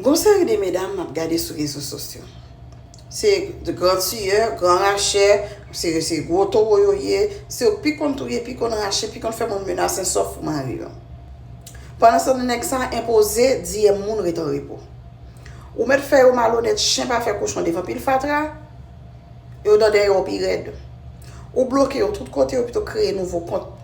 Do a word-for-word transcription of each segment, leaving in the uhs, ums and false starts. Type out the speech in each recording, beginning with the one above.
Gon seri de medam m ap gade sou rezo sosyo. Se de gran tiyè, gran rachè, se, se gwo towo yo ye, se yo pi konn touye, pi konn rache, pi konn fè moun menase sòf pou mari yo. Pandan se tan, nèg sa enpoze di moun ret an repo. Ou mèt fè yo malonèt, chen pa fè kochon devan pil fatra, yo nan dèyè w pi rèd. Ou bloke yo tout kote, yo pito kreye nouvo kont.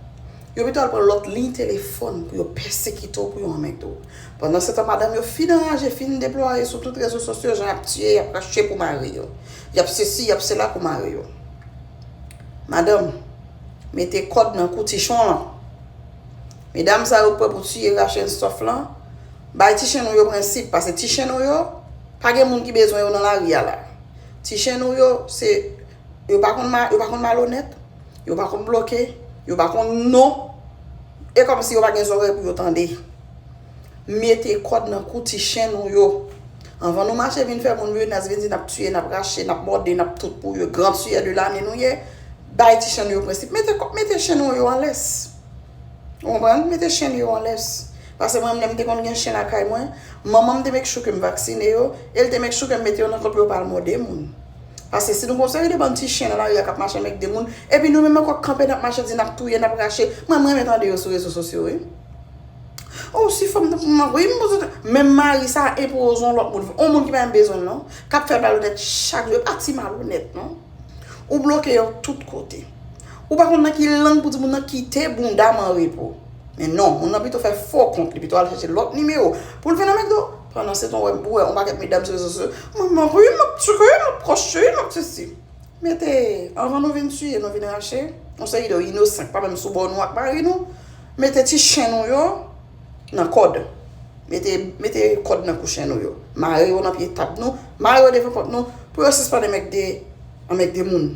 Yo pito al pran lòt liy telefòn pou yo pèsekite w, pou yo anmègde w. Pandan se tan, madanm yo fin anraje, fin deplwaye sou tout rezo sosyo, jan y ap tiye, y ap rache pou mari yo. Y ap sesi, y ap sela pou mari yo. Madanm, mete kòd nan kou tichon lan. Medam sa yo prè pou tiye, rache sòf lan. Bay ti chen nou yo prensip, paske ti chen nou yo, pa gen moun ki bezwen yo nan lari a la. Ti chen nou yo, se, yo pa konn ma-, yo pa konn malonèt, yo pa konn bloke, yo pa konn non. E kòmsi yo pa gen zòrèy pou yo tande. Mete kòd nan kou ti chen nou yo. Anvan nou mache vin fè moun menas, vin di n ap tiye, n ap rache, n ap mòde, n ap tout pou yo, gran tiyè de lane nou ye, bay ti chen nou yo prensip. Mete kò-, mete chen nou yo anlès. Ou konprann? Mete chen yo anlès. Paske mwen menm, lè m te konn gen chen lakay mwen, manman m te make sure ke m vaksine yo, e l te make sure ke m mete yo nan kòd pou yo pa al mòde moun. Paske si nou gon seri de bann ti chen nan lari a k ap mache anmègde moun, epi nou menm ankò kanpe n ap mache di n ap touye, n ap rache, mwen, mwen renmen tande yo sou rezo sosyo, wi. Oh, si fanm nan pou mwen, wi, m poze. Menm mari sa enpoze yon lòt moun. Yon moun ki pa menm bezwen l, non. K ap fè malonèt chak jou. E pa ti malonèt, non. Ou bloke yo tout kote. Ou pa konn nan ki lang pou di moun nan kite bounda m an repo. Men non, moun nan pito fè fo kont li, pito al chèche lòt nimewo pou l vin anmègde w. Pandan se tan, ou wè, ou wè yon pakèt medam sou rezo sosyo, mwen, mwen, wi, m ap tcheke, m ap kòche, m ap sesi. Mete, anvan nou vin tiye, nou vin rache, yon seri de inosan ki pa menm sou bò nou ak mari nou, mete ti chen nou yo nan kòd. Mete, mete kòd nan kou chen nou yo. Mare yo nan pye tab nou, mare yo devan pòt nou, pou yo sispann anmègde, anmègde moun.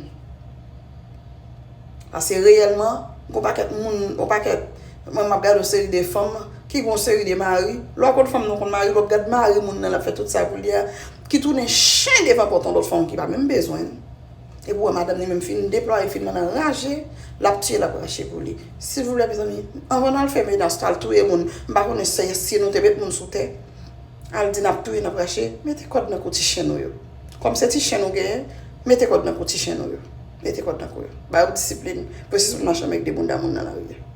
Paske reyèlman, gon pakèt moun, gon pakèt, mwen, m ap gade yon seri de fanm ki gon seri de mari. Lè w konn fanm nan konn mari, lè w ap gad mari moun nan, l ap fè tout sa pou li a, ki tounen chen devan pòt yon lòt fanm ki pa menm bezwen l. Epi w wè madanm li menm fin deplwaye, fin nan anraje, l ap tiye, l ap rache pou li. Silvouplè, mezanmi, anvan n al fè menas, al touye moun, m pa konnen si, si nou te met moun sou tè, al di n ap touye, n ap rache, mete kòd nan kou ti chen nou yo. Kòm se ti chen nou genyen, mete kòd nan kou ti chen nou yo. Mete kòd nan kou yo. Ba yo disiplin, pou yo sispann mache anmègde bounda moun nan lari a.